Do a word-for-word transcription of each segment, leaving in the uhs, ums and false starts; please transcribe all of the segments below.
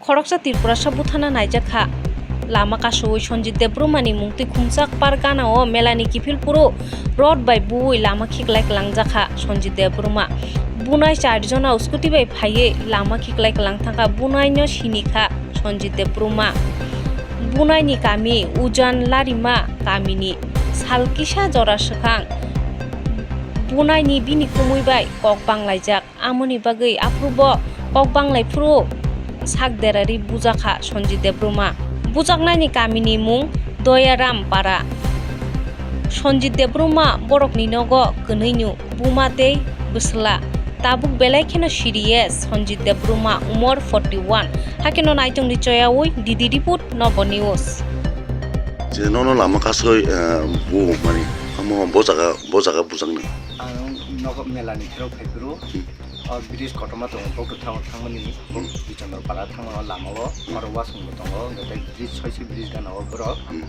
Khoroksa Tripurasa buthana naijak kha. Lama kasowi Sanjit Debbarma ni mungtwi khumchak par gana o mela ni kiphil phuru rod bai buwi lama khiklai kwlangjak kha Sanjit Debbarma. Bunai char jona scooty bai phaiwi lama khiklai kwlang thangkha, bunai no sini kha Sanjit Debbarma. Bunai ni kami Ujan Larima kami ni sal kisa jora swkang bunai ni bini kumui bai kok banglaijak. Amoni bagwi aphuru bo kok banglai phuru sak derari bujakha Sanjit Debbarma. Bujaknaini kamini mung Doyaram Para. Sanjit Debbarma borokni nogo kwnwi no buma tei bwsla. Tabuk belai kheno siriye Sanjit Debbarma, umor forty one. Hakhe no naitongni choyawi Didi Report, Nobo News. Je nono lama kasoi, eh, bu mani, amo bo jaga, bo jaga bujaknai. Ang nogo mela ni phirok phai phuru. Hmm. O bridge kotorma tongo, bo kwthao thangmani, bo Hmm. Bichandra Para thangmani o lama o, Hmm. oro wasong bo tongo, hwnkhe tei bridge soisu bridge gana o borok Hmm.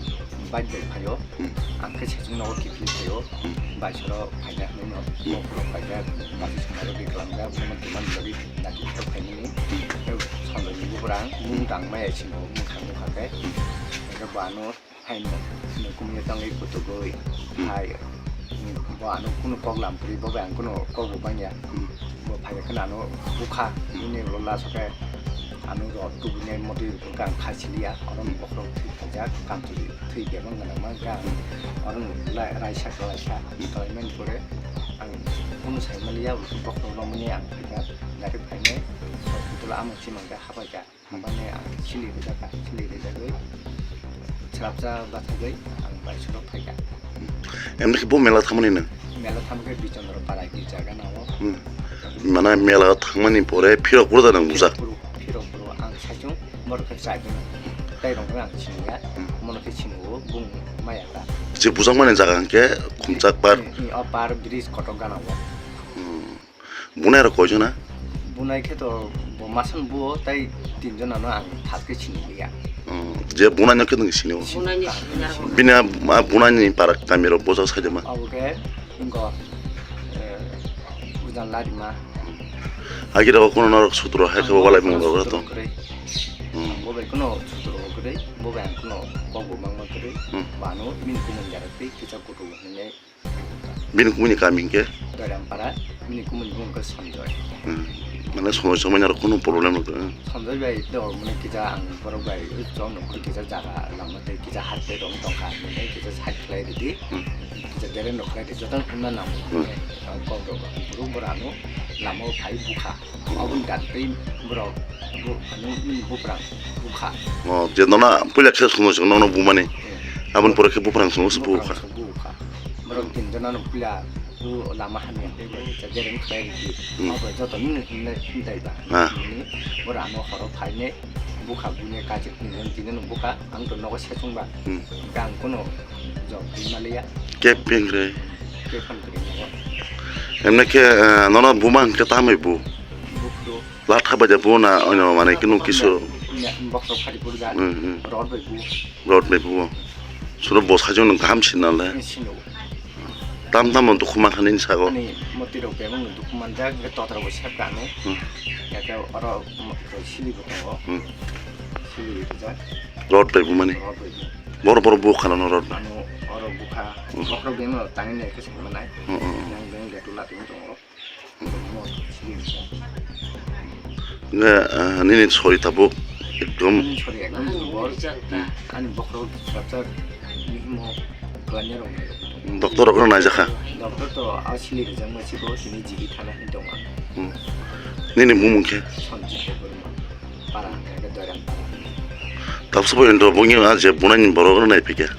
bike bai phaio. Hmm. Ang khe saichung nogo kiphilwi phaio, Hmm. baisoro phaina hinwi no, Hmm. bokhorok phaijak, bati sanaro di kwlangjak, bono twmani bagwi dati phirok phaimani, Hmm. tei Sanjay ni bukurang, Hmm. bumung tang maya singo, bumung thang nukha khe, Hmm. hwnkhe bo ano, Haino, nung kumui tangwi kutugwi Hmm. hai, bo ano kunu kok lam kwrwi, bo bai ang kunu kok bo bangya. Hmm. Bo phai khe ano bukha, Hmm. bini ulo last khe ano rod tubunai motwi rwkha ang kha siliya, oro Hmm. bokhorok thwi phaijak, kamchwlwi thwi bebang gwnang ma khe ang oro lai raisa kwlaisa Hmm. kwlaimani pore ang kunu sai manliya, bokhorok romani ang phaikha, direct phainai hospital amung simang khe habaikha. Mane ang sili rijak kha, sili rijagwi swrapsa bathagwi ang bai surok phaikha. Emni khe bo mela thangmani nang? Mela thangkhe Bichandra Para ki jaga nango. Hmm. Mane mela thangmani pore phirok pura da nang bujak? Phirok pura, phirok pura ang saichung borok khe chai phano. Tai rok ang siniya, Hmm. mono khe siniwo bung maya ta. Je bujakmani jaga hwnkhe Khumchak Par? Hmm, hmm, o par bridge kotor gana o. Hmm. Bunai rok koi jona? Bunai khe to bo masan buo, tai tin jona no ang thas khe sini liya. Hmm, je bunai no khe nung sini o? Bunai ni sini. Bini a, a bunai ni para kami rok bojak sai de ma? Abo khe ingo, eh, Ujan Larima. Agi rok kono norok sutro hai khe bo walai mung rok to. Sutro kwrwi. Hmm. Bo bai kono sutro kwrwi, bo bai ang kono kok bo mangma kwrwi. Hmm. Bano min kumun jarak tei kisa kutu hinwi. Bini kumui ni kami hwnkhe? Doirampara, bini kumui ni bumung khe Sanjoy. Hmm. Mane Sanjoy chongmani aro kunu problem rok tong? Sanjoy bai to mane kisa ang borok bai chong nokho kisa jaga lama tei kisa hate rok tongkha, mane kisa side khlai ridi, Hmm. kisa dere nok khlai ridi, joto hwnna nang Hmm. mane, ah, kok rok borok borok ano lama o phai bukha. Aboni dan tei borok bo, ano bini buprang bukha. Oh, je nona puila khe Sanjoy chong nono bumani. Hmm. Aboni pore khe buprang Sanjoy se bukha. Buprang se bukha. Borok tin jona no puila, o lama hamya tei bai kisa dereng khlai ridi. Hmm. Abo joto nini hinne hintai ba. Ah. Nini bora ano horo phaine bukha buine kachik tin jon tin jon bukha, ang to nogo sechung ba. Hmm. Hingke ang kono job hinma liya. Kep ping re. Kep phan kri nogo. Emne khe, eh, nono buma hingke tamai bu? Bukdo. Latha bai de bu na, ono mane kunu kisu. Bokhorok phari puri da. Hmm, hmm. Rod bai bu. Rod bai bu. Suro bo sajwk nung kaham sin nale. Sino. Tam tam dukhu mankha nini sago. Ani moti rok bebak no dukhu manjak, hingke totra bo sep kha ano. Hmm. Hingke oro mo-, sili bo tongo. Hmm. Sili rijak. Rod bai bu mani. Rod bai bu. Boro boro bu khala no rod bai. Ano oro bukha. Hmm. Bokhorok bebak no tangwi nai khe se manai. Hmm, hmm, hmm. Yang beng letu lati tongo. Hingke, ah, nini sori tabuk ekdom. Ani sori ekdom durbol. Hmm. Ani bokhorok swrapsa bihimo kwlanya rok nai rok. Doctor rok no naijakha? Doctor to a sili rijak ma sibo tini G B thana hin tongo. Hmm. Nini bumung khe? Sanjit Debbarma. Para hingke Doiram para. Tabuk sabo indro bungni a je bunai ni borok no nai phikha.